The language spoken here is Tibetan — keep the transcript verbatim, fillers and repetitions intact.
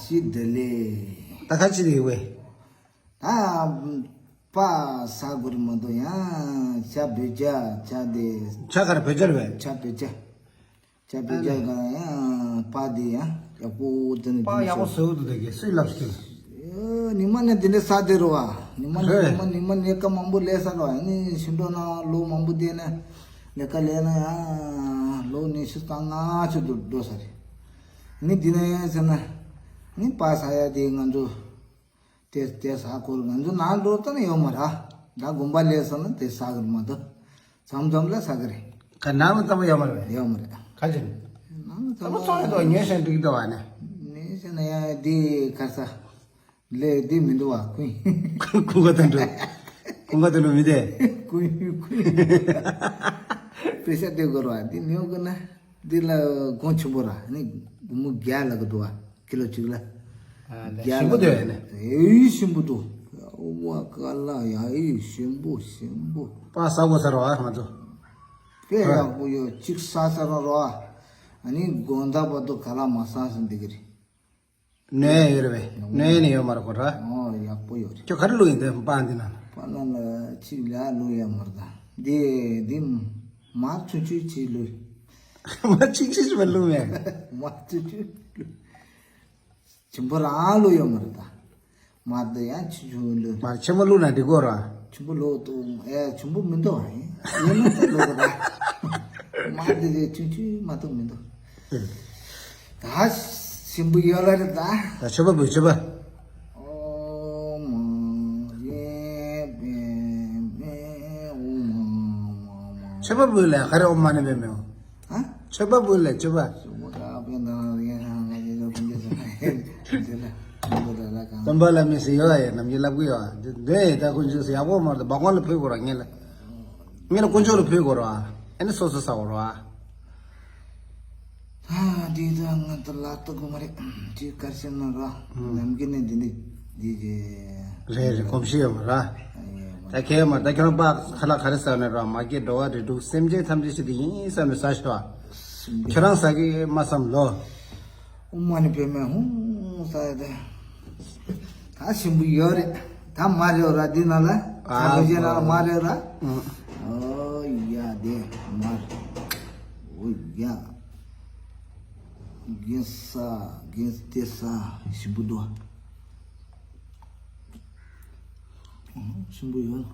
ཤི་བདེ་ལེ། ད་ཁ་ཅི་རེད་བས། ད་པ་ས་གུར་མ་དོ་ཡང་ཆ་བོད་ཇ་ཆ་དེ། ཆ་གར་བོད་ཇར་བས། ཆ་བོད་ཇ། ཆ་བོད་ཇ་ག་ཡང་པ་དེ་ཡང་ཡག་པོ་དེ་ནི་པ་ཡག་པོ་བཟོ་འདུག་དེ་གི་སུས་ལབ་སྐྱོན། ཉི་མ་ནས་དེ་འདྲ་ས་དེ་རུ་བ། ཉི་མ་ནས་རེད། ཉི་མ་ཉི་མ་ནས་ཀ་མང་པོ་ལས་ས་རུ་བ། ནི་ཤིང་ཏོག་ན་ལོ་མང་པོ་དེ་ནས་ལས་ཀ་ལས་ན་ཡང་ལོ་ཉི་ཤུ་རྩ་ལྔ་ཆུ་འགྲོ་འགྲོ་ས་རེད། ནི་འདི་ནས་ཟེར་ན། ནི་པ་ས་ཡ་དེ་ང་ཚོ། དེ་དེ་ས་སྐོར་ང་ཚོ་ནང་འགྲོ་ཙམ་ཡོད་མ་རེད། ད་དགོན་པ་ལས་ས་ན་དེ་ས་གི་མ་གཏོགས། མཚམས་མཚམས་ལ་ས་གི་རེད། ག་ནང་ལ་ཙམ་ཡོད་མ་རེད། ཡོད་མ་རེད། ག་ཅི་རེད། ནང་ལ་ཙམ་ཙམ་ཡོད་དོ་ཉེ་ཞིང་འགྲིག་འདུག་བ་ནི། ཉེ་ཞིང་ན་ཡ་དེ་ག་ས། ལས་དེ་མི་འདུག་བ་ཁུན། ཁུ་ག་དང་འགྲོ། ཁུ་ག་དང་འགྲོ་མི་དེ། ཁུན་ཁུན། པེ་ས་དེ་གོ་ར་དེ་མི་ཡོང་གི་ན། འདི་ལ་གོང་ཆེན་པོ་ར་ནི་སྒོར་མོ་བརྒྱ་ལ་གི་འདུག་བ་ཀི་ལོ་གཅིག་ལ། ཨ་ལས་བརྒྱ་ཞིམ་པོ་ལ་འདུག་ཡ་ནི། ཨེ་ཞིམ་པོ་འདུག་ཝ་ཀ་ལ་ཡ་ཨེ་ཞིམ་པོ་ཞིམ་པོ། པ་ཟ་དགོས་ས་ར་བ་ང་ཚོ། དཔེ་ཡག་པོ་ཡོད་གཅིག་ཟ་ས་ར་ར་བ། ཨ་ནི་དགོང་དག་བར་དུ་ག་ལ་མ་ཟ་ཟིན་འདི་གི་རེད། ནས་ཡོད་རེད་པས། ནས་ནས་ཡོད་མ་རེད་གོ་ར། ཨོ་ཡག་པོ་ཡོད་རེད། ཁྱོད་ག་རེ་བླུགས་ཡིན་དེ་པ་འདི་ན། པ་ན་ལ་ཅིག་ལ་བླུགས་ཡ་མ་རེད་ད། འདི་འདི་མར་ཆུང་ཆུང་ཅིག་བླུགས། མར་ཆུང་ཆུང་ཅིག་མ་བླུགས་མེད། མར་ཆུང་ཆུང་བླུགས། ཆེན་པོ་རང་བླུགས་ཡ་མ་རེད་ད། མར་འདི་ཡང་ཆུང་ཆུང་བླུགས། མར་ཆེན་པོ་བླུགས་ན་འགྲིག་གོ་ར། ཆུང་པོ་ལོ་ཏོ་ཨེ་ཆུང་པོ་མི་འདུག་ཨ་ཡིན་ཡིན་ན་ཏོ་ལོ་ཏོ་མ་དེ་དེ་ཆུང་ཆུང་མ་གཏོགས་མི་འདུག་ད་ཞིམ་པོ་ཡོད་ལ་རེད་ད། ད་མཆོད་པ་འབུལ་མཆོད་པ། ཨོ་མ་ཡེ་བེ་མེ་ཨོ་མ་མ་མ། མཆོད་པ་འབུལ་ལ་ག་རེ་ཨོ་མ་ནི་བེ་མེ་ཨོ། ཨ། མཆོད་པ་འབུལ་ལ་མཆོད་པ། སུ་མོ་ད་དཔེ་འདང་ཡང་ང་ཡི་ལོ་ཀུན་གྱི་ཟེར་ན་དེ་ལ་མོ་ད་ལ་གང་། སྟོན་པ་ལ་མི་སྲིད་ཡོད་ཨ་ཡེ་ནམ་གྱི་ལབ་གི་ཡོད་ཨ། འདི་འདི་ད་ཀུན་གྱི་ཡག་པོ་མ་རེད། འབའ་ཀོང་ལ་ཕུལ་དགོས་ར་ངེད་ལ། ངེད་ལ་དཀོན་མཆོག་ལ་ཕུལ་དགོས་ར། ཨ་ནི་སོ་སོ་ཟ་དགོས་ར། ཨ་འདི་ད་ང་ད་ལ་ཏོ་གོ་མ་རེད། ཅི་དཀར་ཤམ་ན་ར། ནམ་གྱི་ནས་འདི་ནི་འདི་གི་རེད་རེད། གོམས་གཤིས་ཡོད་མ་ར། ད་ཁྱེད་མ་ད་ཁྱོད་རང་པ་ཁ་ལག་ག་རེ་ཟ་ནས་ར། མ་སྐྱེས་འགྲོ་བ་རིགས་དྲུག་སེམས་ཅན་ཐམས་ཅད་ཞིག་དེ་ཡིན་བསམ་ནས་ཟ་ཤོག་ཁྱོད་རང་ཟ་གི་མ་བསམ་ལོ། ཨོ་མ་ནི་པད་མ་ཧུང་ས་ཡ་དེ། ད་ཞིམ་པོ་ཡོད་རེད། ད་མ་རེད་ར་འདི་ན་ལ། ད་ཨ་གོ་ཅན་ན་ལ་མ་རེད་ར། ཨོ་ཡ་དེ་མ་རེད། ཨོ་ཡ། གིན་ས་གིན་ཏེ་ས་ཞིམ་པོ་འདུག་ཞིམ་པོ་ཡོད།